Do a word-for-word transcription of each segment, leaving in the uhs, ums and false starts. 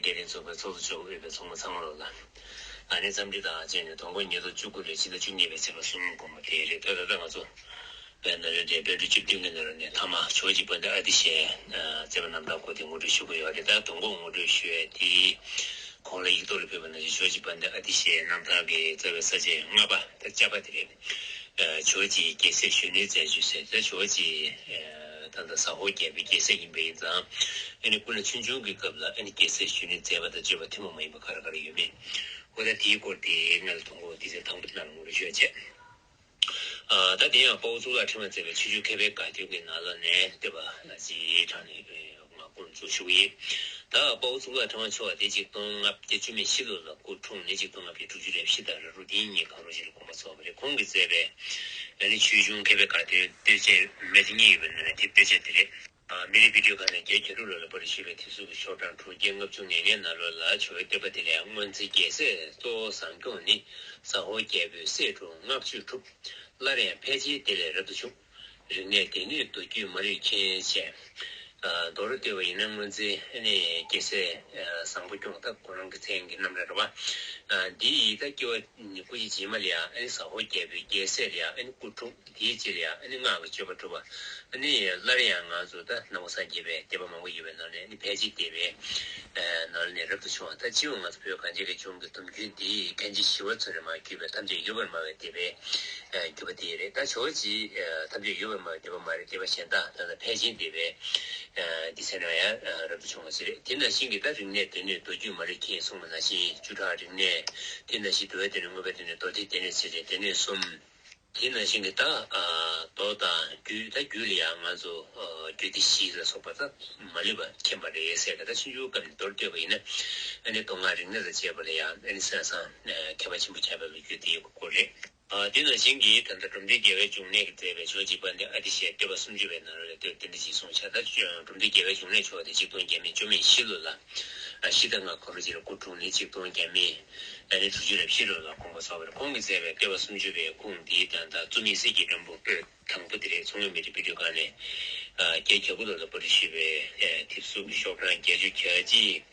འགན་ལེན་ཚོགས་པའི་ཚོགས་གཙོ་མཆོག་དབུས་པའི་ཚོགས་མི་ཚང་མ་ལོ་ལ། ཨ་ནི་འཚམས་འདྲི་དང་བཅས་ནས་དོ་དགོང་ཉིས་སྟོང་བཅུ་དགུ་ལོའི་ཕྱི་ཟླ་བཅུ་གཉིས་པའི་ཚེས་པ་གསུམ་དགོང་མོ་དེ་རེད། ད་ད་ལྟ་ང་ཚོ་བོད་ནང་ལོ་འདྲའི་བོད་ཕྲུག་བཅུ་བདུན་གྱི་ནང་ནས་ཐ་མ་ཇོ་བོ་རྗེ་དཔལ་ལྡན་ཨ་ཏི་ཤའི་མཛད་པ་རྣམ་ཐར་སྐོར་དེ་ངོ་སྤྲོད་ཞུ་གི་ཡོད་རེད། ད་དོ་དགོང་ངོ་སྤྲོད་ཞུ་ཡས་དེ་གོང་ལ་ཡིག་ཐོག་ལ་ཕུལ་བ་ནང་བཞིན་ཇོ་བོ་རྗེ་དཔལ་ལྡན་ཨ་ཏི་ཤའི་རྣམ་ཐར་གྱི་རྩ་བའི་ས་བཅད་ལྔ་པ་ད་ཅ་པ་དེ་རེད། ཇོ་བོ་རྗེའི་རྒྱལ་སྲས་གཞོན་ནུའི་མཛད་སྤྱོད་ཟེར། ད་ཇོ་བོ་རྗེ་ད་ལྟ་ཟ་ཧོར་རྒྱལ་པོའི་རྒྱལ་སྲས་ཡིན་པ་ཡིན་ཙང་། ཨ་ནི་སྐུ་ན་ཆུང་ཆུང་གི་སྐབས་ལ་ཨ་ནི་རྒྱལ་སྲས་གཞོན་ནུའི་མཛད་པ་དང་སྤྱོད་པ་ཐུན་མོང་མ་ཡིན་པ་ག་རེ་ག་རེ་ཡོད་མེད། འོ་ད་དེའི་སྐོར་དེ་ང་ལ་དོ་དགོང་དེ་ཚེ་དང་པོ་དེ་ནང་ལ་ངོ་སྤྲོད་ཞུ་ཡ་བྱས། ཨ་ད་དེ་ཡང་དཔའ་བོ་གཙུག་ལག་ཕྲེང་བ་མཛད་པའི་ཆོས་བརྒྱུད་མཁས་པའི་དགའ་སྟོན་གྱི་ནང་ལོགས་ནས་བསྟོད་པ་ལ་ཅིའི་གྲངས་ནས་ང་སྐུ་ཚུགས་ཞུ་གི་ཡིན། ད་དཔའ་བོ་གཙུག་ལག་ཕྲེང་བ་མཆོག་དེ་ཆིག་སྟོང་ལྔ་བརྒྱ་བཅུ་མེད་བཞི་ལོ་ལ་སྐུ་འཁྲུངས་ནས་ཆིག་སྟོང་ལྔ་བརྒྱ་དྲུག་ཅུ་རེ་བཞི་དང་རེ་དྲུག་དེའི་ཉིན་གངས་རི་བཞི་ལ་དགོངས་པ་རྫོགས་པ་རེད། ཁོང་གིས་མཛད་པའི་ཨ་ནི་ཆོས་འབྱུང་མཁས་པའི་དགའ་སྟོན་བསྟོད་ཆེན་མེ་ཏོག་གཉིས་ཡོད་པའི་ནང་ནས་དེ་བསྟོད་ཆེན་དེ་རེད། མི་རིགས་བེད་སྤྱོད་ཁང་ནས་བརྒྱད་བརྒྱད་དྲུག་ལོ་ལ་པར་ཞུས་པའི་དེབ་གཟུགས་ཀྱི་ཤོག་གྲངས་དྲུག་བརྒྱ་ལྔ་བཅུ་ང་ལྔའི་ནང་ལོགས་ལ་ཇོ་བོའི་བསྟོད་པ་དེ་ལས། སྔོན་ཚེ་རྒྱལ་སྲས་གཙོ་བོ་བཟང་སྐྱོང་ནི། ཟ་ཧོར་རྒྱལ་པོའི་སྲས་དྲུང་བསྔགས་བརྗོད་གྲུབ། སླར་ཡང་ཕལ་ཆེར་དེ་ལས་རབ་ཏུ་བྱུང་། རིག་གནས་སྡེ་སྣོད་མདོ་རྒྱུད་མ་ལུས་མཁྱེན་ཞེས། མདོར་བསྡུས་པ་ཡིན་ན་སྔོན་ཚེ་ནི་རྒྱལ་སྲས་བཟང་པོ་སྐྱོང་ད་ཁོ་རང་གི་མཚན་གྱི་རྣམ་གྲངས་རེད་བ། འདི་ཡི་ད་སྐྱེ་བ་སྐུ་ཕྱི་རྗེས་མ་ལ་ཡང་ཨ་ནི་ཟ་ཧོར་རྒྱལ་པོའི་རྒྱལ་སྲས་ལ་ཡང་ཨ་ནི་སྐུ་འཁྲུངས། དེའི་རྗེས་ལ་ཡང་ཨ་ནི་སྔགས་ཀྱི་སྤྱོད་པ་གྲུབ་པ། ཨ་ནི་སླར་ཡང་ང་ཚོ་ད་ནང་པ་སངས་རྒྱས་པའི་བསྟན་པ་མང་པོ་ཡོད་པའི་ནང་ནས་ཨ་ནི་ཕལ་ཆེར་འདས་པའི་ནང་ནས་རབ་ཏུ་བྱུང་བ། ད་སྤྱི་བོ་ང་ཚོ་བོད་གངས་ཅན་གྱི་ལྗོངས་ཀྱི་སྡོམ་རྒྱུན་འདི་མཁན་ཆེན་ཞི་བ་འཚོ་ནས་མར་བརྒྱུད་པའི་ཐམས་ཅད་ཡོད་པར་སྨྲ་བའི་སྡེ་པའི་བརྒྱུད་པ་དེ་རེད། ད་ཇོ་བོ་རྗེ་ཐམས་ཅད་ཡོད་པར་སྨྲ་བའི་སྡེ་པ་མ་རེད། སྡེ་པ་གཞན་དག་ད་ལྟ་ཕལ་ཆེར་འདས་པའི་འདི་ཚེ་ན་ཡང་རབ་ཏུ་བྱུང་བ་ཟེར་རེད། དེ་ནང་བཞིན་གྱི་ད་རིག་གནས་སྡེ་སྣོད་མདོ་རྒྱུད་མ་ལུས་མཁྱེན་གསུངས་པ་ནང་བཞིན་བཅུ་ཕྲག་རིག་གནས། དེ་ནང་བཞིན་འགྲོ་བའི་སྡེ་སྣོད་དངོས་པོའི་སྡེ་སྣོད་མདོ་སྡེའི་སྡེ་སྣོད་ཟེར་ཏེ་སྡེ་སྣོད་གསུམ། དེ་ནང་བཞིན་གྱི་ད་མདོ་དང་རྒྱུད། ད་རྒྱུད་ལ་ཡང་ང་ཚོ་རྒྱུད་སྡེ་བཞི་ལ་སོགས་པ་ད་མ་ལུས་པ་མཁྱེན་པ་རེད་ཟེར་ག་ད་ཆུང་ཆུང་སྐབས་ནས་མདོར་བསྡུས་པ་ཡིན་ན། ཨ་ནི་མདོ་སྔགས་རིག་གནས་དང་བཅས་པ་ལ་ཡང་ཨ་ནི་གསན་བསམ་མཁས་པ་ཆེན་པོ་ཁྱད་པར་ལ་གྱུར་དེའི་སྐོར་རེད། དེ་ནང་བཞིན་གྱི་ད་ལྟ་འབྲོམ་སྟོན་རྒྱལ་བའི་འབྱུང་གནས་ཀྱིས་མཛད་པའི་ཇོ་བོ་རྗེ་དཔལ་ལྡན་ཨ་ཏི་ཤའི་བསྟོད་པ་སུམ་ཅུ་པའི་ནང་ལ་བསྟོད་དེ་འདྲ་ཞིག་གསུངས་བྱ། ད་འབྲོམ་སྟོན་རྒྱལ་བའི་འབྱུང་གནས་མཆོག་དེ་ཆིག་སྟོང་བརྒྱ་མེད་བཅུ་མེད་བཞི་ལོ་ལ་ཨ་ཤི་ད་ང་གོ་རུ་ཅི་ལ་སྐུ་འཁྲུངས་ནས་ཆིག་སྟོང་བརྒྱ་མེད་ཨ་ནི་དྲུག་ཅུ་རེ་བཞི་ལོ་ལ་དགོངས་པ་རྫོགས་པ་རེད། ཁོང་གིས་མཛད་པའི་བསྟོད་པ་སུམ་ཅུ་པའི་ཁུངས་འདིའི་དོན་དག་གཙོ་མི་གསེར་གྱི་སྒྲོམ་བུ་པོད་དང་པོ་དེ་རེད། མཚོ་སྔོན་མི་རིགས་བེད་སྤྱོད་ཁང་ནས་ཨ་བརྒྱད་གྱ་དགུ་ལོ་ལ་པར་ཞུས་པའི་ཨ་དེབ་གཟུགས་ཀྱི་ཤོག་གྲངས་བརྒྱད་ཅུ་གྱ་གཅིག་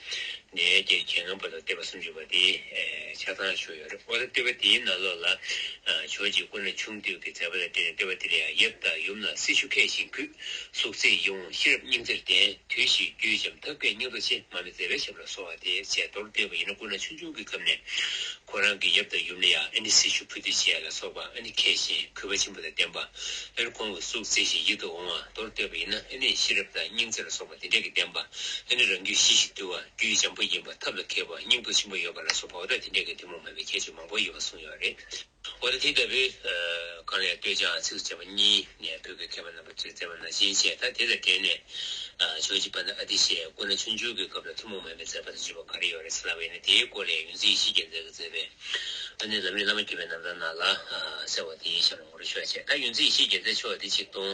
ནས་བརྒྱད་ཅུ་གྱ་ལྔ་བར་དུ་བསྟོད་པ་སུམ་ཅུ་པ་དེ་ཨ་ཆ་ཚང་ཞུས་ཡོད་རེད། འོ་ད་བསྟོད་པ་དེའི་ནང་ལོགས་ལ་ཨ་ཇོ་བོ་རྗེ་སྐུ་ན་ཆུང་དུས་ཀྱི་མཛད་པ་ལ་བརྟེན་ནས་བསྟོད་པ་དེ་ལ་ཡང་། ཡབ་དང་ཡུམ་ལ་སྲི་ཞུ་མཁས་ཤིང་གུས། གཟུགས་མཛེས་ཡིད་འོང་ཤེས་རབ་སྙིང་རྩེར་ལྡན། དུས་བཞི་རྒྱུད་འཇམ་ཐབས་མཁས་སྙིང་སྟོབས་ཆེ། མ་མི་མཛེས་པའི་ཞབས་ལ་གསོལ་བ་འདེབས། ཅེས་མདོར་བསྟོད་པ་ཡིན་ན་སྐུ་ན་ཆུང་ཆུང་གི་སྐབས་ནས་ཁོ་རང་གི་ཡབ་དང་ཡུམ་ལ་ཡང་ཨ་ནི་སྲི་ཞུ་ཕུལ་དུ་བྱས་ལ་སོགས་པ་ཨ་ནི་མཁས་ཤིང་གུས་པ་ཆེན་པོ་དང་ལྡན་པ། ཨ་ནི་ཁོང་གི་གཟུགས་མཛེས་ཤིང་ཡིད་དུ་འོང་བ། མདོར་བསྟོད་པ་ཡིན་ན་ཨ་ནི་ཤེས་རབ་དང་སྙིང་རྗེ་ལ་སོགས་པ་དེ་འདྲས་ཀྱི་ལྡན་པ། ཨ་ནི་རང་རྒྱུད་ཞི་ཞིང་དུལ་བ་རྒྱུད་འཇམ་པོ་ཡིན་པ་ཐབས་ལ་མཁས་པ་སྙིང་སྟོབས་ཆེན་པོ་ཡོད་པ་ལ་སོགས་པ། འོ་ད་དེ་འདྲས་ཀྱི་ཐུན་མོང་མ་ཡིན་པའི་ཁྱད་ཆོས་མང་པོ་ཡོད་པ་གསུངས་ཡོད་རེད། འོ་ད་དེ་ལྟ་བུའི་གང་ལས་བསྟོད་ཅིང་ཚིགས་སུ་བཅད་པ་གཉིས་ནས་བོད་ཀྱི་མཁས་པ་རྣམ་པ་ཚོས་མཛད་པ་ནང་བཞིན་བྱས། ད་དེ་ལ་བརྟེན་ནས་ཇོ་བོ་རྗེ་དཔལ་ལྡན་ཨ་ཏི་ཤས་སྐུ་ན་ཆུང་ཆུང་གི་སྐབས་ལ་ཐུན་མོང་མ་ཡིན་པའི་མཛད་པ་དང་སྤྱོད་པ་ག་རེ་ཡོད་རེད་ཟེར་ལབ་པ་ཡིན་ན། དེའི་སྐོར་ལ་ཡོངས་འཛིན་ཡེ་ཤེས་རྒྱལ་མཚན་གྱིས་མཛད་པའི་ཨ་ནི་ལམ་རིམ་བླ་མ་བརྒྱུད་པའི་རྣམ་ཐར་ནང་ལ་གསལ་བ་དེ་གཤམ་ལ་ངོ་སྤྲོད་ཞུ་བ་བྱས། ད་ཡོངས་འཛིན་ཡེ་ཤེས་རྒྱལ་མཚན་མཆོག་དེ་ཆིག་སྟོང་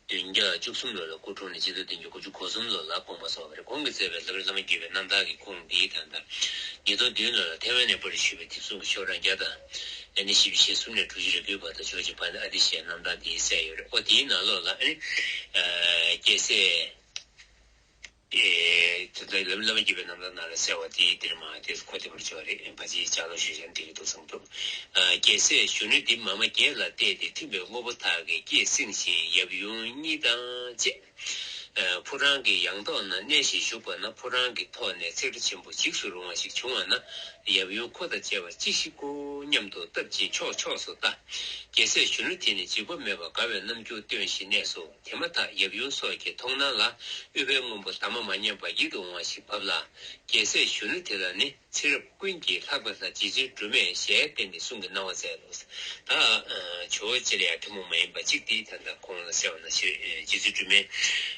བདུན་བརྒྱ་བཅུ་གསུམ་ལོ་ལ་སྐུ་འཁྲུངས་ནས་ཆིག་སྟོང་བདུན་བརྒྱ་དགུ་བཅུ་གོ་གསུམ་ལོ་ལ་དགོངས་པ་རྫོགས་པ་རེད། ཁོང་གིས་མཛད་པའི་ལམ་རིམ་བླ་མ་བརྒྱུད་པའི་རྣམ་ཐར་གྱི་ཁུངས་འདིའི་དོན་དག་ཉིས་སྟོང་བདུན་ལོ་ལ་ཐེ་ཝན་ནས་པར་ཞུས་པའི་དེབ་གཟུགས་ཀྱི་ཤོག་གྲངས་བརྒྱ་དང་ཨ་ནི་བཞི་བཅུ་ཞེ་གསུམ་ནས་དྲུག་ཅུ་རེ་དགུའི་བར་དུ་ཇོ་བོ་རྗེ་དཔལ་ལྡན་ཨ་ཏི་ཤའི་རྣམ་ཐར་འདི་གསལ་ཡོད་རེད། ཨོ་དེའི་ནང་ལོགས་ལ་ཨ་ནི་རྒྱལ་སྲས། ཨེ་ད་ལྟ་ལམ་བླ་མ་བརྒྱུད་པའི་རྣམ་ཐར་ནང་ལ་གསལ་བ་དེའི་འདིར་མ་དེ་གོ་བདེ་བར་བྱ་བ་རེད། ཕལ་ཆེར་ལྗགས་ཀློག་ཞུས་ཀྱང་འགྲིག་གི་འདུག་བསམ་འདུག་རྒྱལ་སྲས་གཞོན་ནུ་འདི་མ་མ་བརྒྱད་ལ་གཏད་དེ། མཐུན་པའི་དངོས་པོ་དག་གིས་སྐད་བསྲིངས་ཤིང་། ཡབ་ཡུམ་གཉིས་དང་བཅས། ཕོ་བྲང་གི་ཡང་ཐོག་ན་གནས་ཤིང་བཞུགས་པ་ན། ཕོ་བྲང་གི་ཐོག་ནས་ཚེག་དྲུ་ཆེན་པོ་འཇིགས་སུ་རུང་བ་ཞིག་བྱུང་བ་ན། ཡབ་ཡུམ་ཁོ་དང་བཅས་པ་ཅི་ཞིག་གོ་སྙམ་དུ་བཏབ་ཅིང་ཕྱོགས་ཕྱོགས་སུ་ལྟ། རྒྱལ་སྲས་གཞོན་ནུ་དེ་ནི་འཇིགས་པ་མེད་པར་དགའ་བའི་རྣམ་འགྱུར་སྟོན་ཞིང་གནས་སོ། དེ་མ་ཐག་ཡབ་ཡུམ་སོགས་ཀྱི་མཐོང་སྣང་ལ་ཨུཏྤལ་སྔོན་པོ་གདམས་མ་མ་ཉམས་པ་ཡིད་དུ་འོང་བ་ཞིག་བབས་ལ། རྒྱལ་སྲས་གཞོན་ནུ་དེ་ལ་ནི་ཚེ་རབས་ཀུན་གྱི་ལྷག་པའི་ལྷ་རྗེ་བཙུན་སྒྲོལ་མས་ཞལ་བསྟན་ཏེ་གསུང་གི་གནང་བ་མཛད་ལོ། ད་ཇོ་བོ་རྗེ་ལ་ཡང་ཐུན་མོང་མ་ཡིན་པ་གཅིག་དེའི་དོན་དག་ཁོང་ལ་གསལ་བ་ནང་བཞིན་རྗེ་བཙུན་སྒྲོལ་མའི་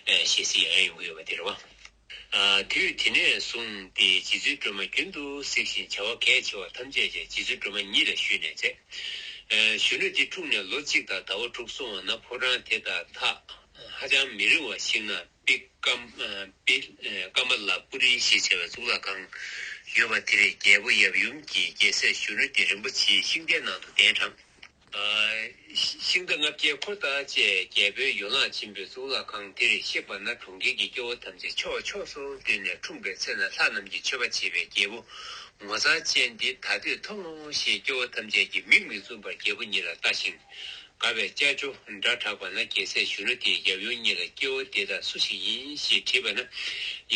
ཞལ་གཟིགས་ཡང་ཡང་ཡོང་གི་ཡོད་པ་དེ་རེད་བ། དུས་དེ་ནས་བཟུང་སྟེ་རྗེ་བཙུན་སྒྲོལ་མ་རྒྱུན་དུ་གཟིགས་ཤིང་བྱ་བ་གལ་ཆེ་བ་ཐམས་ཅད་ཀྱང་རྗེ་བཙུན་སྒྲོལ་མ་ཉིད་ལ་ཞུས་ནས་མཛད། གཞོན་ནུ་འདི་འཁྲུངས་ནས་ལོ་གཅིག་དང་ཟླ་བ་དྲུག་སོང་བ་ན་ཕོ་བྲང་དེ་དག་དག་ཧ་ཅང་མི་རིང་བ་ཞིག་ན་པི་ཀམ་པི་ཀ་མ་ལ་པུ་རི་ཞེས་བྱ་བའི་གཙུག་ལག་ཁང་ཡོད་པ་དེར་རྒྱལ་པོ་ཡབ་ཡུམ་གྱིས་རྒྱལ་སྲས་གཞོན་ནུ་འདི་རིན་པོ་ཆེའི་ཤིང་རྟའི་ནང་དུ་གདན་དྲངས། ཤིང་རྟ་ལྔ་བརྒྱའི་འཁོར་དང་བཅས་རྒྱལ་པོའི་ཡོ་ལངས་ཆེན་པོའི་གཙུག་ལག་ཁང་དེར་གཤེགས་པ་ན། གྲོང་ཁྱེར་གྱི་སྐྱེ་བོ་ཐམས་ཅད་ཕྱོགས་ཕྱོགས་སུ་བཏུད་ནས་འཁྲུངས་པའི་ཚེ་ན་ལྷ་རྣམས་ཀྱིས་མཆོད་པ་བྱེད་པའི་རྒྱལ་པོ་ངོ་མཚར་ཅན་འདི་ད་ལྟོས་མཐོང་ངོ་ཞེས་སྐྱེ་བོ་ཐམས་ཅད་ཀྱིས་མིག་མི་བཙུམ་པར་རྒྱལ་པོ་ཉིད་ལ་ལྟ་ཞིང་དགའ་བའི་ཅལ་ཅོལ་སྒྲ་གྲགས་པ་ན། རྒྱལ་སྲས་གཞོན་ནུ་དེས་ཡབ་ཡུམ་གཉིས་ལ་སྐྱེ་བོ་འདི་དག་སུ་ཞིག་ཡིན་ཞེས་དྲིས་པ་ན།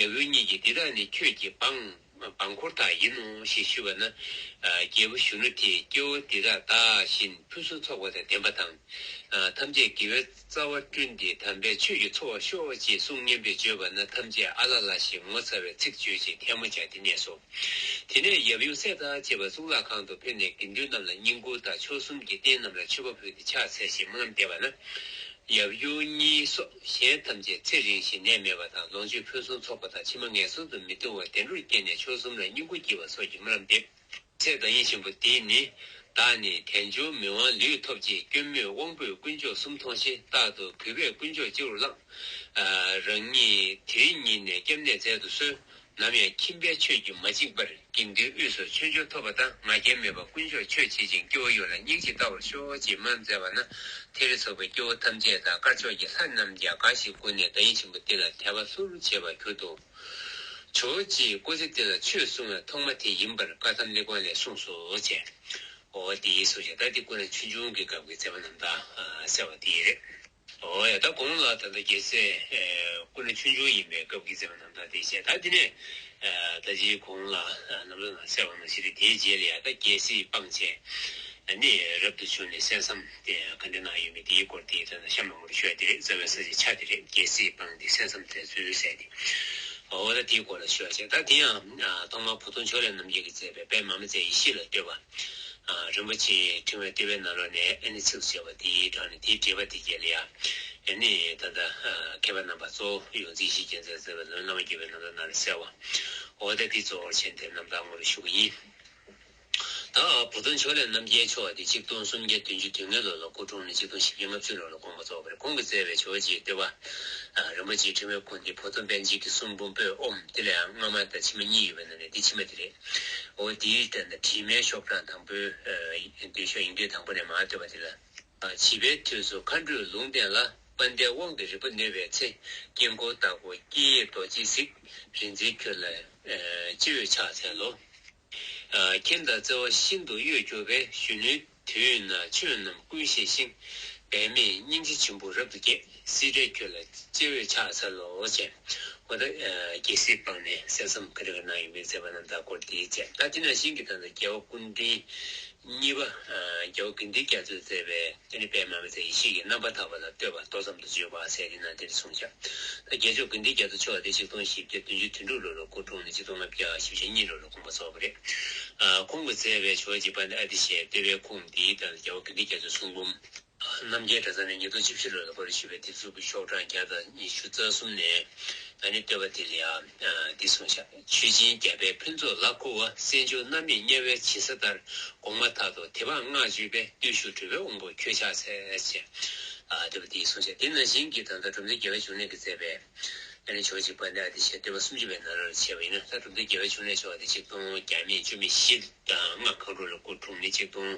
ཡབ་ཡུམ་གཉིས་ཀྱིས་འདི་དག་ནི་ཁྱོད་ཀྱི་འབངས་འབངས་འཁོར་དག་ཡིན་ནོ་ཞེས་ཞུས་པ་ན། རྒྱལ་པོ་གཞོན་ནུ་དེས་སྐྱེ་བོ་འདི་དག་བདག་བཞིན་ཕུན་སུམ་ཚོགས་པ་དང་ལྡན་པ་དང་། ཐམས་ཅད་དགེ་བའི་རྩ་བ་བསྐྲུན་ཏེ་དམ་པའི་ཆོས་ཀྱི་འཚོ་བར་ཤོག་ཅེས་གསུང་སྙན་པས་བརྗོད་པ་ན། ཐམས་ཅད་ཨ་ལ་ལ་ཞེས་ངོ་མཚར་བའི་ཚིག་བརྗོད་ཅིང་ཐལ་མོ་སྦྱར་ཏེ་གནས་སོ། དེ་ནས་ཡབ་ཡུམ་སྲས་དང་བཅས་པ་གཙུག་ལག་ཁང་དུ་ཕེབས་ནས་དགེ་འདུན་རྣམས་ལ་བསྙེན་བཀུར་དང་མཆོག་གསུམ་གྱི་རྟེན་རྣམས་ལ་མཆོད་པ་ཕུལ་ཏེ་ཕྱག་འཚལ་ཞིང་སྨོན་ལམ་འདེབས་པ་ན། ཡབ་ཡུམ་གཉིས་སོགས་གཞན་ཐམས་ཅད་ཚེ་རིང་ཞིང་ནད་མེད་པ་དང་ལོངས་སྤྱོད་ཕུན་སུམ་ཚོགས་པ་དང་ཕྱི་མ་ངན་སོང་དུ་མི་ལྟུང་བར་བདེ་འགྲོར་སྐྱེས་ནས་མཆོག་གསུམ་ལ་བསྙེན་བཀུར་བགྱི་བ་སོགས་ཀྱི་སྨོན་ལམ་འདེབས། ཚེ་བདག་ཉིད་ཆེན་པོ་འདི་ནི་བདག་ནི་དལ་འབྱོར་མི་དབང་ལུས་ཐོབ་ཅིང་། སྐྱོན་མེད་དབང་པོས་དཀོན་མཆོག་གསུམ་མཐོང་ཞིང་། རྟག་ཏུ་གུས་པས་དཀོན་མཆོག་སྤྱི་བོར་བླངས། རང་ཉིད་དེ་རིང་ཉིད་ནས་སྐྱབས་གནས་མཛད་དུ་གསོལ། ནམ་ཡང་ཁྱིམ་པའི་ཆོས་ཀྱིས་མ་བཅིངས་པར་དགེ་འདུན་དབུས་སུ་ཆོས་འབྱོར་ཐོབ་པ་དང་ང་རྒྱལ་མེད་པར་དཀོན་མཆོག་མཆོད་བྱེད་ཅིང་སྐྱེ་བོ་ཡོངས་ལ་སྙིང་རྗེ་བལྟ་བར་ཤོག་ཅེས་སྨོན་མཛད་པ་ན། ཐེ་རི་ཚོགས་པའི་སྐྱེ་བོ་ཐམས་ཅད་དང་དཀར་ཕྱོགས་ཀྱི་ལྷ་རྣམས་ཀྱང་དགའ་ཞིང་མགུ་ནས་བདག་ཉིད་ཆེན་པོ་འདི་ལ་དད་པ་ལྷུར་བྱེད་པར་གྱུར་ཏོ། ཇོ་བོ་རྗེས་སྐུ་ཚེ་འདི་ལ་ཆོས་གསུང་བའི་ཐོག་མ་དེ་ཡིན་པར་བཀའ་ཐམ་ལེགས་མང་ལས་གསུངས་སོ་ཅེས། འོ་དེ་ཡིན་སོ་ཞེས་ད་འདི་སྐུ་ན་ཆུང་ཆུང་གི་སྐབས་ཀྱི་མཛད་པ་རྣམ་ཐར་གསལ་བ་དེ་ཡིན་རེད། འོ་ཡ་ད་གོང་ལ་ད་ལྟ་རྒྱལ་སྲས་སྐུ་ན་ཆུང་ཆུང་ཡིན་པའི་སྐབས་ཀྱི་མཛད་པ་རྣམ་ཐར་དེ་བཤད། ད་འདི་ནས་ད་ཅིའི་གོང་ལ་རྣམ་ཐར་ནང་གསལ་བ་ནང་བཞིན་རེད། དེའི་རྗེས་ལ་ཡ་ད་རྒྱལ་སྲིད་སྤངས་བྱས་ནས་རབ་ཏུ་བྱུང་ནས་གསན་བསམ་དེ་ག་འདྲ་གནང་ཡོད་མེད་དེའི་སྐོར་དེ་ད་ལྟ་གཤམ་ལ་ངོ་སྤྲོད་ཞུ་ཡ་དེ་རེད། རྩ་བའི་ས་བཅད་ཆ་དེ་རེད། རྒྱལ་སྲིད་སྤངས་ཏེ་གསན་བསམ་མཛད་ཚུལ་ཟེར་ཏེ། འོ་ད་དེའི་སྐོར་ལ་ཞུ་བ་བྱས། ད་དེ་ཡང་ཐོག་མར་བུ་སྟོན་ཕྱོགས་ལས་རྣམ་རྒྱལ་གྱིས་མཛད་པའི་དཔལ་མ་མ་མཛད་ཡེ་ཤེས་ལ་བསྟོད་པ། རིན་པོ་ཆེའི་ཕྲེང་བའི་ལྟེ་བའི་ནང་ལོགས་ནས་ཨ་ནི་ཚིགས་སུ་བཅད་པ་དེའི་གྲངས་ནས་དེའི་འགྲེལ་པ་དེ་རྒྱལ་ལ་ཡ། ཨ་ནི་ད་ལྟ་མཁས་པ་རྣམ་པ་གཙོ་བོ་ཡོངས་འཛིན་ཡེ་ཤེས་རྒྱལ་མཚན་མཛད་པའི་ལམ་བླ་མ་དགེ་བའི་རྣམ་ཐར་ནང་ལ་གསལ་བ། འོ་ད་དེ་གཙོ་བོར་བྱས་ཏེ་རྣམ་ཐར་ངོ་སྤྲོད་ཞུ་གི་ཡིན། ད་བུ་སྟོན་ཕྱོགས་ལས་རྣམ་རྒྱལ་མཆོག་དེ་ཆིག་སྟོང་སུམ་བརྒྱ་བདུན་ཅུ་དོན་ལྔའི་ལོ་ལ་སྐུ་འཁྲུངས་ནས་ཆིག་སྟོང་བཞི་བརྒྱ་ལྔ་བཅུ་ལོ་ལ་དགོངས་པ་རྫོགས་པ་རེད། ཁོང་གིས་མཛད་པའི་ཇོ་བོ་རྗེའི་བསྟོད་པ། རིན་པོ་ཆེའི་ཕྲེང་བའི་གོ་འདི་བུ་སྟོན་པཎ་ཆེན་གྱི་གསུང་འབུམ་པོད་ཨོམ་དེ་ལ་ཡང་སྔ་མ་དང་ཕྱི་མ་གཉིས་ཡོད་པའི་ནང་ནས་འདི་ཕྱི་མ་དེ་རེད། འོ་དེའི་དོན་དང་བྲིས་མའི་ཤོག་གྲངས་དང་པོའི་མདུན་ཤོག་ཡིག་མདུན་དང་པོ་ནས་མར་བསྟོད་པ་དེ་ལ། བྱིས་པའི་དུས་སུ་མཁའ་འགྲོས་ལུང་བསྟན་ལ། དཔལ་ལྡན་དབང་གི་རིལ་པོ་ནོད་པའི་ཚེ། དཀྱིལ་འཁོར་བདག་པོ་ཀྱེ་ཡེ་རྡོ་རྗེས་གཟིགས། རིག་འཛིན་ཁྱོད་ལ་སྤྱི་བོས་ཕྱག་འཚལ་ལོ། མཁྱེན་དང་བརྩེ་བ་ཤིན་ཏུ་གཡོས་གྱུར་པས། གཞོན་ནུའི་དུས་ན་ཆོས་རྣམས་ཀུན་ཤེས་ཤིང་། འབད་མེད་སྙིང་རྗེ་ཆེན་པོ་རབ་ཏུ་རྒྱས། སྲིད་རལ་ཁྱོད་ལ་སྤྱི་བོས་ཕྱག་འཚལ་ལོ་ཅེས། འོ་ད་རྒྱལ་སྲིད་སྤངས་ནས་གསན་བསམ་ག་རེ་ག་རེ་གནང་ཡོད་མེད་མཛད་པ་རྣམ་ཐར་སྐོར་དེའི་ཚེ། ད་དེ་ནང་བཞིན་གྱི་ད་ལྟ་རྒྱལ་བ་སྐུ་ཕྲེང་གཉིས་པ་རྒྱལ་བ་དགེ་འདུན་རྒྱ་མཚོས་མཛད་པའི་ཨ་ནི་དཔལ་མ་མ་མཛད་ཡེ་ཤེས་ཀྱི་རྣམ་པར་ཐར་པ་ལ་བསྟོད་པ་མདོ་ཙམ་དུ་བརྗོད་པ་ཟེར་དེ་ནང་དེར་གསུངས་ཤག་ད་རྒྱལ་མཆོག་དགེ་འདུན་རྒྱ་མཚོ་མཆོག་དེ་ཆིག་སྟོང་བཞི་བརྒྱ་བདུན་ཅུ་དོན་དྲུག་ལོ་ལ་སྐུ་འཁྲུངས་ནས་ཆིག་སྟོང་ལྔ་བརྒྱ་བཞི་བཅུ་ཞེ་གཉིས་ལོ་ལ་དགོངས་པ་རྫོགས་པ་རེད། ཁོང་གིས་མཛད་པའི་ཇོ་བོ་རྗེ་དཔལ་ལྡན་ཨ་ཏི་ཤའི་བསྟོད་པའི་ཁུངས་འདིའི་སྟེང་ལ་རྒྱལ་བ་དགེ་འདུན་རྒྱ་མཚོའི་གསུང་འབུམ། རྣམ་རྒྱལ་གྲྭ་ཚང་ནས་ཉིས་སྟོང་བཅུ་བཞི་ལོ་ལ་པར་ཞུས་པའི་དེབ་གཟུགས་ཀྱི་ཤོག་གྲངས་བརྒྱ་དང་ཉི་ཤུ་རྩ་གསུམ་ནས་ཨ་ནི་བསྟོད་པ་དེ་ལ་ཡང་འདི་གསུངས་ཤག་ཆོས་སྦྱིན་རྒྱ་དཔལ་ཕུན་ཚོགས་ལ་བསྐུལ་བ། སྲན་ཆུང་རྣམ་སྨིན་དམྱལ་བའི་འཇིགས་སེལ་ལྟར། གོང་མ་ཐག་ཏུ་དེ་བག་སྔགས་བརྗོད་པས། བརྟུལ་ཞུགས་གྲུབ་པའི་དབང་པོ་ཁྱོད་ཕྱག་འཚལ་ཅེས་བསྟོད་པ་འདི་གསུངས་ཤག་དེ་ནང་བཞིན་གྱི་ད་ལྟ་གྲུབ་མཐའ་རྒྱལ་བའི་འབྱུང་གནས་ཀྱིས་མཛད་པའི་ཨ་ནི་ཇོ་བོ་རྗེ་དཔལ་ལྡན་ཨ་ཏི་ཤའི་བསྟོད་པ་སུམ་ཅུ་པའི་ནང་ལ་བྱས་པ་ཡིན་ན། ད་གྲུབ་མཐའ་རྒྱལ་བའི་འབྱུང་གནས་ཕྱོགས་དེ་ཆིག་སྟོང་བརྒྱ་མེད་བཅུ་མེད་བཞི་དང་ལྔ་གང་རུང་ལ་སྐུ་འཁྲུངས་ནས་ཆིག་སྟོང་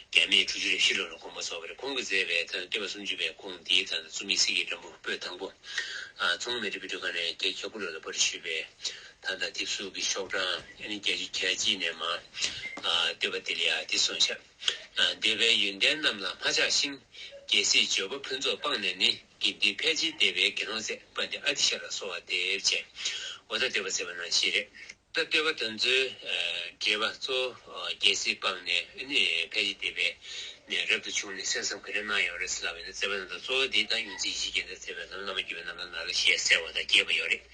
བརྒྱ་མེད་དྲུག་ཅུ་རེ་བཞི་ལོ་ལ་དགོངས་པ་རྫོགས་པ་རེད། ཁོང་གིས་མཛད་པའི་ད་བསྟོད་པ་སུམ་ཅུ་པའི་ཁུངས་འདིའི་ད་ལྟ་བཙུན་མའི་གསེར་གྱི་སྦྲམ་བུ་པོད་དང་པོ། མཚོ་སྔོན་མི་རིགས་དཔེ་སྐྲུན་ཁང་ནས་བརྒྱད་ཅུ་གྱ་དགུ་ལོ་ལ་པར་ཞུས་པའི་ད་ལྟ་དེབ་གཟུགས་ཀྱི་ཤོག་གྲངས་ཨ་ནི་བརྒྱད་ཅུ་གྱ་གཅིག་ནས་མར་བསྟོད་པ་དེ་ལ་ཡང་འདི་གསུངས་ཤག་འདོད་པའི་ཡོན་ཏན་རྣམས་ལ་མ་ཆགས་ཤིང་། རྒྱལ་སྲིད་འབྱོར་པ་ཕུན་ཚོགས་སྤངས་ནས་ནི། དགེ་འདུན་ཕལ་ཆེར་བདེ་བའི་དགེ་སློང་མཛད། དཔལ་ལྡན་ཨ་ཏི་ཤ་ལ་གསོལ་བ་འདེབས་བྱས། འོ་ད་བསྟོད་པ་མཛད་པ་ནང་བཞིན་རེད། ད་བསྟོད་པ་དེ་ཚོའི་འགྲེལ་པ་གཙོ་བོ་རྒྱལ་སྲིད་སྤངས་ནས་ནི་ཕལ་ཆེར་བདེ་བའི་ནས་རབ་ཏུ་བྱུང་ནས་གསན་བསམ་ག་རེ་གནང་ཡོད་རེད་ཟེར་ལབ་པ་ཡིན་ན། མཛད་པ་རྣམ་ཐར་གཙོ་བོ་འདི་ད་ཡོངས་འཛིན་ཡེ་ཤེས་རྒྱལ་མཚན་མཛད་པའི་ལམ་བླ་མ་དགེ་བའི་རྣམ་ཐར་ནང་ལ་ཞེས་གསལ་བ་དང་རྒྱས་པ་ཡོད་རེད།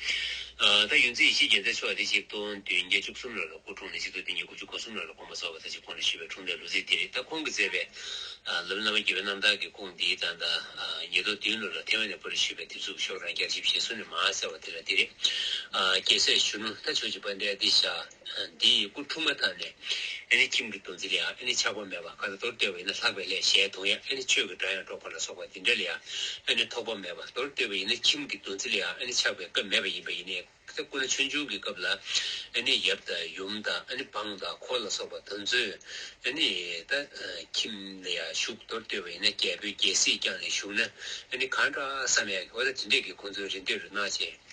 ད་ཡོངས་འཛིན་ཡེ་ཤེས་རྒྱལ་མཚན་མཆོག་དེ་ཆིག་སྟོང་བདུན་བརྒྱ་བཅུ་གསུམ་ལོ་ལ་སྐུ་འཁྲུངས་ནས་ཆིག་སྟོང་བདུན་བརྒྱ་དགུ་བཅུ་གོ་གསུམ་ལོ་ལ་དགོངས་པ་རྫོགས་པ་དང་གཅིག་གོང་ལ་ཞུས་པའི་འཁྲུངས་འདས་ལོ་ཚིགས་དེ་རེད། ད་ཁོང་གིས་མཛད་པའི་ལམ་བླ་མ་དགེ་བའི་རྣམ་ཐར་གྱི་ཁུངས་འདི་ད་ལྟ་ཉིས་སྟོང་བདུན་ལོ་ལ་ཐེ་ཝན་ནས་པར་ཞུས་པའི་དེབ་གཟུགས་ཤོག་གྲངས་བརྒྱ་བཞི་བཅུ་ཞེ་གསུམ་ནས་མར་གསལ་བ་དེ་ལ་འདི་རེད། རྒྱལ་སྲས་གཞོན་ནུ་ད་ཇོ་བོ་རྗེ་དཔལ་ལྡན་ཨ་ཏི་ཤ་ འདི་ཡི་སྐུ་འཁྲུངས་མ་ཐག་ནས་ཨ་ནི་ཁྱིམ་གྱི་འདུ་འཛི་ལ་ཡང་ཨ་ནི་ཆགས་པ་མེད་པ། ག་ལ་མདོར་བསྡུས་པ་ཡིན་ན་ལྷག་པའི་ལས་ཞལ་གདོང་ཡང་ཨ་ནི་ཆོས་ཀྱི་སྒྲ་ཡང་སྒྲོག་པ་ལ་སོགས་པ་འདི་འདྲ་ལ་ཡང་ཨ་ནི་ཐོགས་པ་མེད་པ། མདོར་བསྡུས་པ་ཡིན་ན་ཁྱིམ་གྱི་འདུ་འཛི་ལ་ཡང་ཨ་ནི་ཆགས་པའི་སྐབས་མེད་པ་ཡིན་པ་ཡིན་ནའི། ད་སྐུ་ན་ཆུང་ཆུང་གི་སྐབས་ལ་ཨ་ནི་ཡབ་དང་ཡུམ་དང་ཨ་ནི་འབངས་དང་འཁོར་ལ་སོགས་པ་དེ་ཚོས་ཨ་ནི་ད་ཁྱིམ་ལ་ཡང་བཞུགས། མདོར་བསྡུས་པ་ཡིན་ན་རྒྱལ་པོའི་རྒྱལ་སྲིད་བསྐྱངས་ནས་བཞུགས་ན་ཨ་ནི་གང་འདྲ་བསམ་ཡག་གི་འོ་ད་དེ་འདྲས་ཀྱི་ཁོང་ཚོས་རེ་འདོད་རེ་གནང་བྱས།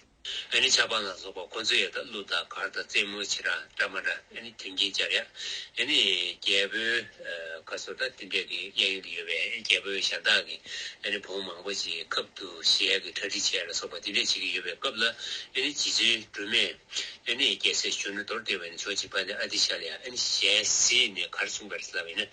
ཨ་ནི་ཆབ་འབངས་ལ་སོགས་པ་ཁོ་ཚོ་ཡང་ད་གླུ་དང་གར་དང་རྩེད་མོ་བྱེད་ར་འདྲ་མ་འདྲ་ཨ་ནི་དོན་རྐྱེན་སྦྱར་ཡ། ཨ་ནི་རྒྱལ་པོའི་ཁ་སོ་ད་དེ་འདྲས་ཀྱི་གཡས་གཡོན་དུ་ཡོད་པའི་རྒྱལ་པོའི་ཞལ་ཏ་གི་ཨ་ནི་བོང་མང་པོ་ཞིག་ཁབ་ཏུ་བཞེས་ཡ་གི་གྲ་སྒྲིག་བྱས་ལ་སོགས་པ་དེ་འདྲས་བྱེད་ཀྱི་ཡོད་པའི་སྐབས་ལ་ཨ་ནི་རྗེ་བཙུན་སྒྲོལ་མས་ཨ་ནི་རྒྱལ་སྲས་གཞོན་ནུ་མདོར་བསྡུས་པ་ཡིན་ན་ཇོ་བོ་རྗེ་དཔལ་ལྡན་ཨ་ཏི་ཤ་ལ་ཡང་ཨ་ནི་ཞལ་གཟིགས་ནས་ག་རེ་གསུངས་པ་རེད་ལབ་པ་ཡིན་ན།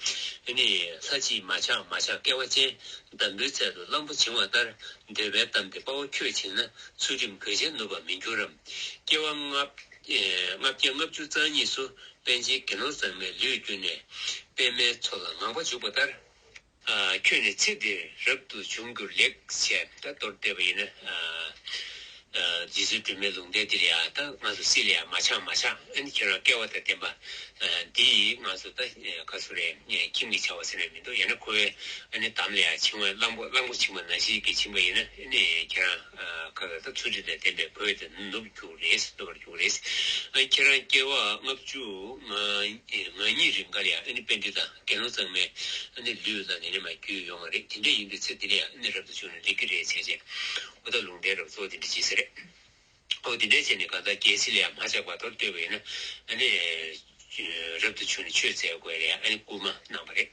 ཨ་ནི་ལྷ་གཅིག་མ་ཆགས་མ་ཆགས་སྐལ་བ་ཅན། འདམ་བུའི་ཚལ་དུ་གླང་པོ་བྱིང་བ་ལྟར། འདོད་པའི་གཏམ་དེ་དཔའ་བོ་ཁྱོད་བྱིང་ན། ཚུལ་ཁྲིམས་གོས་ཆེན་ནུབ་པར་མི་འགྱུར་རམ། སྐྱེ་བ་ལྔ་ལྔ་བརྒྱ་ལྔ་བཅུ་རྩ་གཉིས་སུ། པཎ་ཆེན་དགེ་སློང་གཙང་མའི་ལུས་བསྐྱུར་ནས། པདྨའི་མཚོ་ལ་ངང་པ་འཇུག་པ་ལྟར། ཁྱོད་ནི་ཚེ་འདིར་རབ་ཏུ་བྱུང་གྱུར་ལེགས། ཞེས་ད་མདོར་བསྡུས་པ་ཡིན་ན། རྗེ་བཙུན་སྒྲོལ་མའི་ལུང་བསྟན་འདིར་ཡང་ད་ང་ཚོ་སྲིད་ལ་ཡང་མ་ཆགས་མ་ཆགས། ཨ་ནི་ཁྱེད་རང་སྐལ་བ་དང་ལྡན་པ། འདི་ཡིས་ང་ཚོ་ད་ག་སུ་རེད། ཁྱིམ་གྱི་བྱ་བ་ཟེར་ནས་མི་འདུག་ཡང་ན་ཁོའི་ཨ་ནི་འདམ་ལ་ཡང་བྱིང་བ་གླང་པོ་གླང་པོ་བྱིང་བ་ནང་བཞིན་གྱི་བྱིང་བ་ཡིན་ན་ཨ་ནི་ཁྱེད་རང་ག་ལ་ད་ཚུལ་ཁྲིམས་དང་ལྡན་པའི་གོས་དེ་ནུབ་རྒྱུ་རེད། ནུབ་པར་འགྱུར་རེད། ཨ་ཁྱེད་རང་སྐྱེ་བ་ལྔ་བཅུ་ང་གཉིས་རིང་ག་ལ་ཡང་ཨ་ནི་པཎྜི་ཏ་དགེ་སློང་གཙང་མའི་ཨ་ནི་ལུས་ལ་ནི་ནི་མ་རྒྱུད་ཡོང་བ་རེད། དེ་འདྲ་ཡིན་དུས་ཚེ་འདི་ལ་ཡང་ཨ་ནི་རབ་ཏུ་བྱུང་ན་ལེགས་ཀྱི་རེད་བྱས་རྗེས་འོ་ད་ལུང་བསྟན་རབ་གཙོ་བོ་དེ་འདྲ་བྱེད་ས་རེད། འོ་དེ་འདྲ་བྱས་ནས་གང་ལྟར་རྒྱལ་སྲིད་ལ་ཡང་མ་ཆགས་པ་མདོར་བསྡུས་པ་ཡིན་ན་ཨ་ནི་རབ་ཏུ་བྱུང་ནས་ཆོས་མཛད་དགོས་རེད། ཨ་ནི་སྐུལ་མ་གནང་བ་རེད།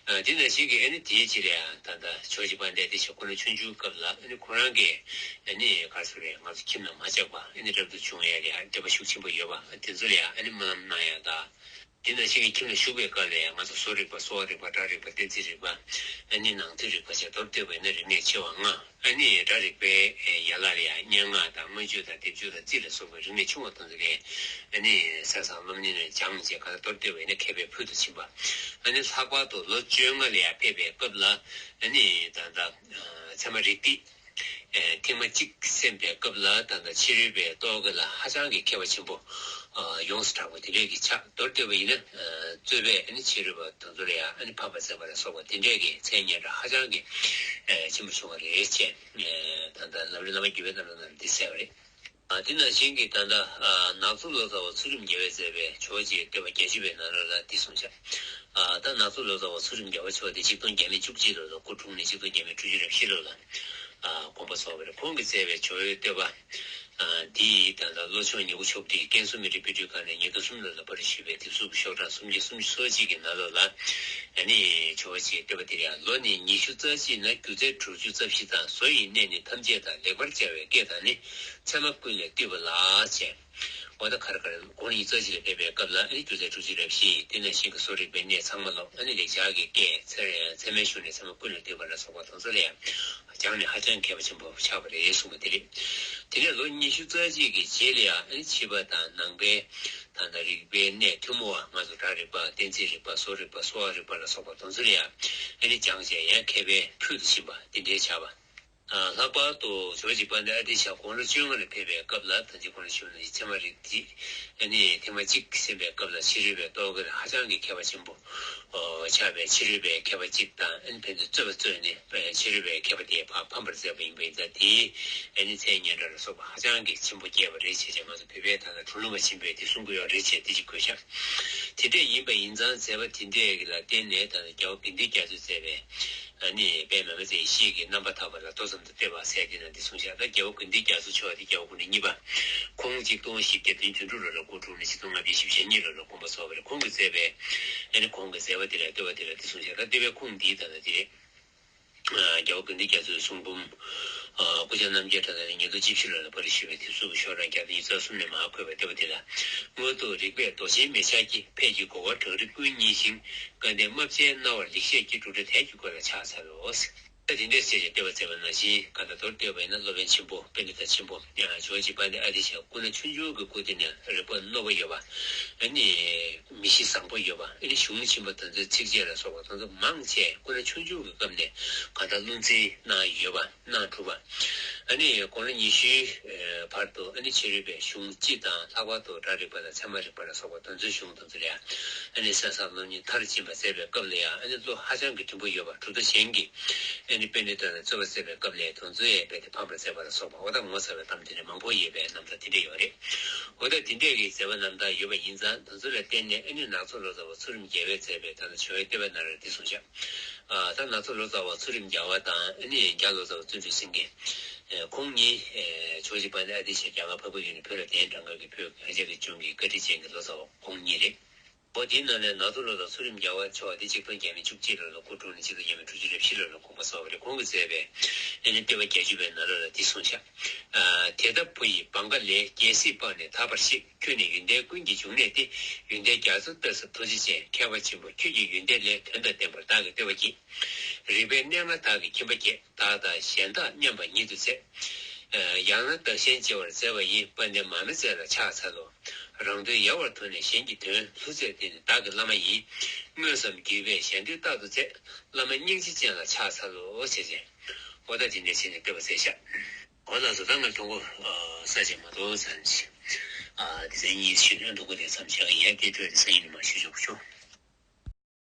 ཨ་དེ་ནང་བཞིན་གྱི་ཨ་ནི་དེའི་རྗེས་ལ་ཡང་ད་ལྟ་ཇོ་བོ་རྗེ་དཔལ་ལྡན་ཨ་ཏི་ཤ་ཁོ་ན་ཆུང་ཆུང་སྐབས་ལ་ཨ་ནི་ཁོ་རང་གིས་ཨ་ནི་ག་ཟེར་རེད། ང་ཚོ་ཁྱིམ་ནང་མ་ཆགས་པ་ཨ་ནི་རབ་ཏུ་བྱུང་ཡ་ལ་ཡང་འདོད་པ་ཤུགས་ཆེན་པོ་ཡོད་པ་དེ་ཚོ་ལ་ཡང་ཨ་ནི་སྨོན་ལམ་གནང་ཡ་དང་། དེ་ནང་བཞིན་གྱི་ཁྱིམ་ལ་བཞུགས་པའི་སྐབས་ལ་ཡང་ང་ཚོ་བཟོ་རིག་པ། གསོ་བ་རིག་པ། སྒྲ་རིག་པ། གཏན་ཚིགས་རིག་པ། ཨ་ནི་ནང་དོན་རིག་པ་བཅས་མདོར་བསྡུས་པ་ཡིན་ན་རིག་གནས་ཆེ་བ་ལྔ། ཨ་ནི་སྒྲ་རིག་པའི་ཡན་ལག་ལ་ཡང་སྙན་ངག་དང་མངོན་བརྗོད་དང་སྡེབ་སྦྱོར་དང་རྩིས་ལ་སོགས་པའི་རིག་གནས་ཆུང་བ་དང་དེ་ལས་ཨ་ནི་གསན་བསམ་སློབ་གཉེར་ནས་སྦྱངས་བྱས་ག་ལ་མདོར་བསྡུས་པ་ཡིན་ན་མཁས་པའི་ཕུལ་དུ་ཕྱིན་པ། ཨ་ནི་ལྷག་པར་དུ་ལོ་བཅོ་ལྔ་ལ་ཡང་ཕེབས་པའི་སྐབས་ལ་ཨ་ནི་ད་ལྟ་ཚད་མ་རིགས་གཏད། ཐེངས་མ་གཅིག་གསན་པའི་སྐབས་ལ་ད་ལྟ་ཕྱི་རོལ་པའི་རྟོག་གེ་ལ་ཧ་ཅང་གི་མཁས་པ་ཆེན་པོ་ཡོངས་སུ་གྲགས་པ་དེ་འདྲས་ཀྱི་ཆ་མདོར་བསྡུས་པ་ཡིན་ན་རྩོད་པས་ཨ་ནི་ཕྱི་རོལ་པ་དེ་ཚོ་ལ་ཡང་ཨ་ནི་ཕམ་པར་མཛད་པ་ལ་སོགས་པ་དེ་འདྲས་ཀྱི་མཚན་སྙན་གྲགས་ཧ་ཅང་གི་ཆེན་པོ་བྱུང་བ་རེད་ཅེས་ད་ལྟ་ལམ་རིམ་བླ་མ་དགེ་བའི་བསྟན་པ་ནང་ལ་འདི་གསལ་བ་རེད། དེ་ནང་བཞིན་གྱི་ད་ལྟ་ནག་ཚོ་ལོ་ཙཱ་བ་ཚུལ་ཁྲིམས་རྒྱལ་བས་མཛད་པའི་ཇོ་བོ་རྗེའི་བསྟོད་པ་བརྒྱད་ཅུ་པའི་ནང་ལོགས་ལ་འདི་གསུངས་བཞག་ད་ནག་ཚོ་ལོ་ཙཱ་བ་ཚུལ་ཁྲིམས་རྒྱལ་བ་མཆོག་དེ་ཆིག་སྟོང་བརྒྱ་མེད་བཅུ་གཅིག་ལོ་ལ་སྐུ་འཁྲུངས་ནས་ཆིག་སྟོང་བརྒྱ་མེད་དྲུག་ཅུ་རེ་བཞི་ལོ་ལ་དགོངས་པ་རྫོགས་པ་རེད། ཁོང་གིས་མཛད་པའི་ཇོ་བོའི་བསྟོད་པ་འདི་ད་ལྟ་ལྷོ་ཕྱོགས་ཉི་གུ་ཕྱོགས་དེའི་ཀན་སུའུ་མི་རིགས་དཔེ་སྐྲུན་ཁང་ནས་ཉིས་སྟོང་གསུམ་ལོ་ལ་པར་ཞུས་པའི་དེབ་གཟུགས་ཀྱི་ཤོག་གྲངས་སུམ་བརྒྱ་སུམ་ཅུ་སོ་གཅིག་གི་ནང་ལོགས་ལ་ཨ་ནི་ཇོ་བོ་རྗེའི་བསྟོད་པ་འདི་ལ་ཡང་། ལོ་ནི་ཉི་ཤུ་རྩ་གཅིག་ན་རྒྱུ་རྫས་དྲུག་ཅུ་རྩ་བཞི་དང་། བཟོ་ཡི་གནས་ནི་ཐམས་ཅད་དང་། ལེགས་པར་སྦྱར་བའི་སྐད་དང་ནི། ཚད་མ་ཀུན་ལས་བཏུས་པ་ལགས་ཅེས། འོ་ད་ག་རེ་ག་རེ་དགུང་ལོ་ཉི་ཤུ་རྩ་གཅིག་ལ་ཕེབས་པའི་སྐབས་ལ་ཨ་ནི་རྒྱུ་རྫས་དྲུག་ཅུ་རེ་བཞི་དེ་ནང་བཞིན་གྱི་བཟོ་རིག་པའི་གནས་ཚང་མ་ལོ་ཨ་ནི་ལེགས་སྦྱར་གྱི་སྐད་ཚད་མའི་གཞུང་ནས་ཚད་མ་ཀུན་ལས་བཏུས་པ་ལ་སོགས་པ་དེ་ཚོ་ལ་ཡང་སྦྱངས་ནས་ཧ་ཅང་མཁས་པ་ཆེན་པོ་ཆགས་པ་རེད་གསུངས་པ་དེ་རེད། དེ་ནས་ལོ་ཉི་ཤུ་རྩ་གཅིག་གི་རྗེས་ལ་ཡང་ཨ་ནི་ཕྱི་པ་དང་ནང་པའི་ད་ལྟ་རིག་པའི་གནས་ཐུན་མོང་བ་ང་ཚོ་སྒྲ་རིག་པ། གཏན་ཚིགས་རིག་པ། བཟོ་རིག་པ། གསོ་བ་རིག་པ་ལ་སོགས་པ་དེ་ཚོ་ལ་ཡང་ཨ་ནི་སྦྱངས་བྱས་ཡང་མཁས་པའི་ཕུལ་དུ་ཕྱིན་པ་འདི་འདྲའི་ཆགས་པ། ལྷག་པར་དུ་ཇོ་བོ་རྗེ་དཔལ་ལྡན་ཨ་ཏི་ཤ་དགུང་ལོ་བཅོ་ལྔ་ལ་ཕེབས་པའི་སྐབས་ལ་ད་ཅི་གོང་ལ་ཞུས་ནང་བཞིན་ཚད་མ་རིགས་གཏད་ཨ་ནི་ཐེངས་མ་གཅིག་གསན་པའི་སྐབས་ལ་ཕྱི་རོལ་པའི་རྟོག་གེ་ལ་ཧ་ཅང་གི་མཁས་པ་ཆེན་པོ་ཆགས་པའི་ཕྱི་རོལ་པའི་མཁས་པ་གཅིག་དང་ཨ་ནི་ཕན་ཚུན་རྩོད་པ་རྩོད་ནས་ཕྱི་རོལ་པའི་མཁས་པ་དེ་ཕར་ཕམ་པར་མཛད་པ་ཡིན་པས། ད་དེའི་ཨ་ནི་མཚན་སྙན་གྲགས་ལ་སོགས་པ་ཧ་ཅང་གི་ཆེན་པོ་སྐྱེས་པ་རེད་བྱས་ཙང་ང་ཚོ་བོད་པའི་ད་ལྟ་གྲུབ་ལུགས་པ་ཆེན་པོས་དེ་གསུང་གི་ཡོད་རེད་བྱས་དེ་གཅིག་གོ་ཤག་དེ་འདྲས་ཡིན་པ་ཡིན་ཙང་མཛད་པ་དེ་འདྲས་ལ་བརྟེན་ནས་ད་ལྟ་རྒྱལ་བ་དགེ་འདུན་རྒྱ་མཚོས་མཛད་པའི་ཨ་ནི་དཔལ་མེ་མེ་མཛད་ཡེ་ཤེས་ཀྱི་རྣམ་པར་ཐར་པ་ལ་མདོ་ཙམ་དུ་བལྟས་པ་ཟེར་དེ་ན་འདི་གསུངས་ཤག་ད་རྒྱལ་བ་དགེ་འདུན་རྒྱ་མཚོ་མཆོག་དེ་རྒྱལ་བ་སྐུ་ཕྲེང་གཉིས་པ། ཁོང་ཆིག་སྟོང་བཞི་བརྒྱ་དོན་བདུན་ཅུ་ལོ་ལ་སྐུ་འཁྲུངས་ནས་ཆིག་སྟོང་ལྔ་བརྒྱ་བཞི་བཅུ་ཞེ་གཉིས་ལོ་ལ་དགོངས་པ་རྫོགས་པ་རེད། ཁོང་གིས་མཛད་པའི་ཨ་ནི་ཁོང་གི་མཛད་པ་དེ་ལ་བསྟོད་པ་དེ་ལ་འདི་གསུངས་ཤག་ད་བསྟོད་པའི་ཁུངས་འདི་ད་ལྟ་དེ་རེད། རྒྱལ་བ་དགེ་འདུན་རྒྱ་མཚོའི་གསུང་འབུམ། སྐུ་ཕྱྭ་རྣམ་རྒྱལ་གྲགས་ལྡན་ཉིས་སྟོང་བཅུ་བཞི་ལོ་ལ་པར་ཞུས་པའི་དེབ་གཟུགས་ཀྱི་ཤོག་གྲངས་བརྒྱ་དང་ཉི་ཤུ་རྩ་གསུམ་ནས་མར་འཁོད་པའི་བསྟོད་པ་དེ་ལ། སྔོན་དུ་རིག་པས་མདོ་ཆེན་མི་ཆགས་ཀྱི། ཕས་ཀྱི་རྒོལ་བ་བྲག་རི་ཀུན་རྙིང་ཞིང་། སྐལ་ལྡན་རྨ་བྱའི་རྣ་བར་ལེགས་བཤད་ཀྱི། འབྲུག་སྒྲ་དལ་གྱིས་བཀོད་ལ་ཕྱག་འཚལ་ལོ། ད་དེ་འདྲས་བྱས་ཀྱི་བསྟོད་པ་མཛད་པ་ནང་བཞིན་གང་ལྟར་མདོར་བསྟོད་པ་ཡིན་ན་སློབ་དཔོན་ཆེན་པོ་པཎྜི་ཏ་ཆེན་པོ་ཇོ་བོ་རྗེ་དཔལ་ལྡན་ཨ་ཏི་ཤ་སྐུ་ན་ཆུང་ཆུང་གི་སྐུ་དེ་ནས་རིག་པ་རྣོ་པོ་ཡོད་པ། ཨ་ནི་མི་གཤིས་བཟང་པོ་ཡོད་པ། ཨ་ནི་གཞུང་ཆེན་པོ་དེ་ཚོའི་ཚིགས་བཅད་ལ་སོགས་པ་དེ་ཚོ་མང་ཆེ་སྐུ་ན་ཆུང་ཆུང་གི་སྐབས་ནས་གང་ལྟར་བློ་འཛིན་གནང་ཡོད་པ། གནང་གྲུབ་པ། ཨ་ནི་དགུང་ལོ་ཉི་ཤུའི་བར་དུ་ཨ་ནི་ཕྱི་རོལ་པའི་གཞུང་སྤྱི་དང་ལྷག་པར་དུ་སྒྲ་རིག་པ་དང་ཚད་མ་རིག་པ་ལ་སོགས་པ་དེ་ཚོའི་གཞུང་དེ་ཚོ་ལ་ཡང་ཨ་ནི་གསན་བསམ་སློབ་གཉེར་མཐར་ཕྱིན་པ་མཛད་པའི་སྐབས་ལ་ཡང་ཨ་ནི་བློ་ཧ་ཅང་གི་གྲིམ་པོ་ཡོད་པ། གྲུབ་མཐའ་གཞན་གྱི་ཨ་ནི་པཎྜི་ཏ་ལ་རྩོད་པ་མཛད་པའི་སྐབས་ལ་དེ་ཚོ་ཡང་རྦད་དེ་ཕམ་པར་མཛད་པ་ལ་སོགས་པ། འོ་ད་ངོ་མཚར་བའི་གཏམ་དེ་འདྲ་མང་པོ་ཡོད་པའི་རྣམ་ཐར་དེ་འདྲ་ཡོད་རེད། འོ་ད་དེ་འདྲས་ཀྱི་མཛད་པ་རྣམ་ཐར་ཡོད་པ་ཡིན་ཙང་དེ་ཚོ་ལ་བརྟེན་ནས་ཨ་ནི་ནག་ཚོ་ལོ་ཙཱ་བ་ཚུལ་ཁྲིམས་རྒྱལ་བས་མཛད་པའི་ད་ལྟ་ཇོ་བོའི་བསྟོད་པ་ནང་ལ་འདི་གསུངས་ཤག་ཨ་ད་ནག་ཚོ་ལོ་ཙཱ་བ་ཚུལ་ཁྲིམས་རྒྱལ་བ་དང་ཨ་ནི་རྒྱ་ལོ་ཙཱ་བ་བརྩོན་འགྲུས་སེང་གེ། ཨེ་ཁོང་གཉིས་ཨེ་ཇོ་བོ་རྗེ་དཔལ་ལྡན་ཨ་ཏི་ཤ་རྒྱ་གར་འཕགས་པའི་ཡུལ་ནས་བོད་ལ་གདན་དྲངས་སྐབས་ཀྱི་བོད་ཁ་ཆེ་གི་ལྗོངས་ཀྱི་བཀའ་དྲིན་ཅན་གྱི་ལོ་ཙཱ་བ་ཁོང་གཉིས་རེད། འོ་དེའི་ནང་ནས་ནག་ཚོ་ལོ་ཙཱ་བ་ཚུལ་ཁྲིམས་རྒྱལ་བ་མཆོག་དེ་ཆིག་སྟོང་བརྒྱ་མེད་བཅུ་གཅིག་ལོ་ལ་སྐུ་འཁྲུངས་ནས་ཆིག་སྟོང་བརྒྱ་མེད་དྲུག་ཅུ་རེ་བཞི་ལོ་ལ་དགོངས་པ་གསོལ་བ་རེད། ཁོང་གིས་མཛད་པའི་ཨ་ནི་བསྟོད་པ་བརྒྱད་ཅུ་པའི་ནང་ལོགས་ལ་འདི་གསུངས་ཤག་ཨ་དེ་ལྟ་བུ་ཡི་བང་ག་ལས། རྒྱལ་སྲིད་སྤངས་ནས་དག་པར་གཤེགས། ཁྱོད་ནི་ཡོན་ཏན་ཀུན་གྱི་འབྱུང་གནས་ཏེ། ཡོན་ཏན་རྒྱ་མཚོ་ལྟ་བུ་ཐུགས་རྗེ་ཅན། མཁས་པ་ཆེན་པོ་ཁྱོད་ཀྱི་ཡོན་ཏན་ལས། དོན་དང་ལྡན་པར་བདག་གིས་བསྟོད་པ་བགྱི། རིག་པའི་གནས་ལྔ་བདག་གིས་མཁྱེན་པ་བསྐྱེད། བདག་དང་གཞན་དག་མཉམ་པ་ཉིད་དུ་མཛད། ཡང་ན་བདག་གཞན་བརྗེ་བར་མཛད་པ་ཡི། དཔལ་ལྡན་མར་མེ་མཛད་ལ་ཕྱག་འཚལ་ལོ། རང་དོན་ཡལ་བར་དོར་ནས་གཞན་གྱི་དོན། ལྷུར་མཛད་དེ་ནི་བདག་གི་བླ་མ་ཡིན། མངོན་སུམ་བརྒྱུད་པས་གཞན་དོན་རྟག་ཏུ་མཛད། བླ་མ་སྙིང་རྗེ་ཅན་ལ་ཕྱག་འཚལ་ལོ་ཞེས་བྱས། འོ་ད་དེ་འདྲ་བྱས་ནས་བསྟོད་པ་མཛད་ཤག་འོ་ལགས་སོ། ད་ང་ཐོག་གོ་ས་ཆེན་མ་གཏོགས་ཚན་ཞིག་ཨ་དེ་ཚན་གཉིས་ཤིག་ནས་འདུག་གོ། དེ་མཚམས་བཞག་གི་ཡིན། དེ་འཕྲོས་དེ་སང་ཉིན་ནས་མར་ཞུ་ཆོག་གི་ཆོག